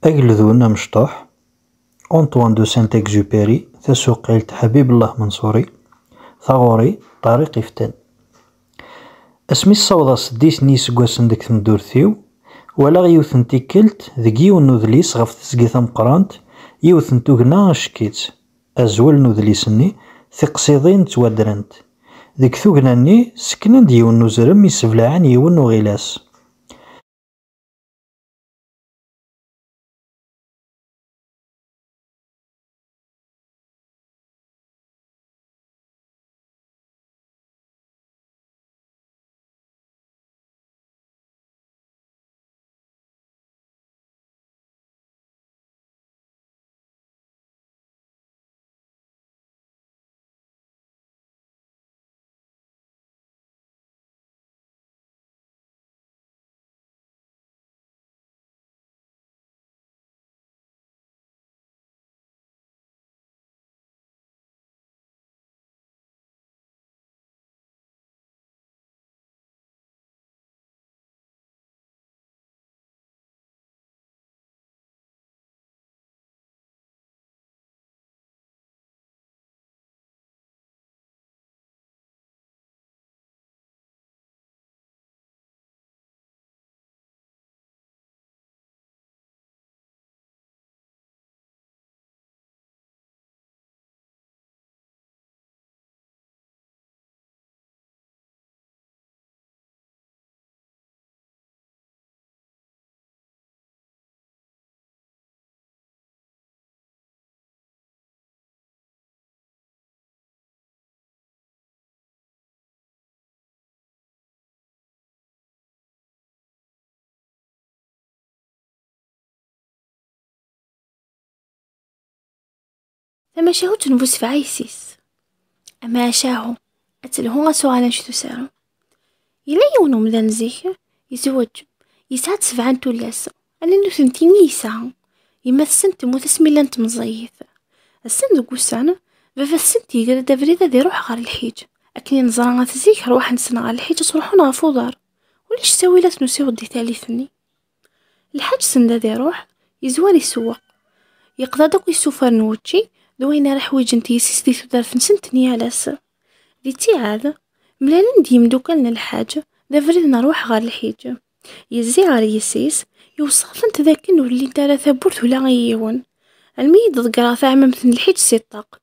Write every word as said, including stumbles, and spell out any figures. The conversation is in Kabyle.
Ageldun amecṭuḥ, Antoine de Saint-Exupéry, tasuqilt Ḥbib Llah Menṣuri, taɣuri Ṭariq Iftan. Asmi ssawḍeɣ seddis n yiseggasen deg tmeddurt-iw, walaɣ yiwet n tikkelt deg yiwen n udlis ɣef teẓgi tameqqrant, yiwet n tugna acek-itt. Azwel n udlis-nni, Tiqsiḍin ttwaddrent. Deg tugna-nni, seknen-d yiwen n uzrem yesseblaɛen yiwen n uɣilas. Tamacahut n bu sebɛa yessi-s. Amacahu, ad telhu asuɣan anect usaru. Yella yiwen umdan zik, yezweǧ, yesɛa-d sebɛa n tullas, ala nutenti i yesɛa. Yemma-tsen temmut asmi llant meẓẓiyit. Ass-n deg wussan, baba-tsen yegra-d abrid ad iruḥ ɣer lḥiǧ. Akken i neẓra at zik, rwaḥen-sen ɣer lḥiǧ ad ttruḥun ɣef uḍar. Ulac ttawilat n usiweḍ di tallit-nni. Lḥaǧ send ad iruḥ, yezwar isewweq. Yeqḍa-d akk isufar n wučči d wayen ara ḥwiǧent yessi-s di tudert-nsent n yal ass. Di ttiɛad, mlalen-d yimdukal n lḥaǧ, d abrid n rrwaḥ ɣer lḥiǧ. Yezzi ɣer yessi-s, iweṣṣa-tent d akken ur llint ara tawwurt ula i yiwen. Almi i d-ḍeggreɣ taɛmamt n lḥiǧ si ṭṭaq,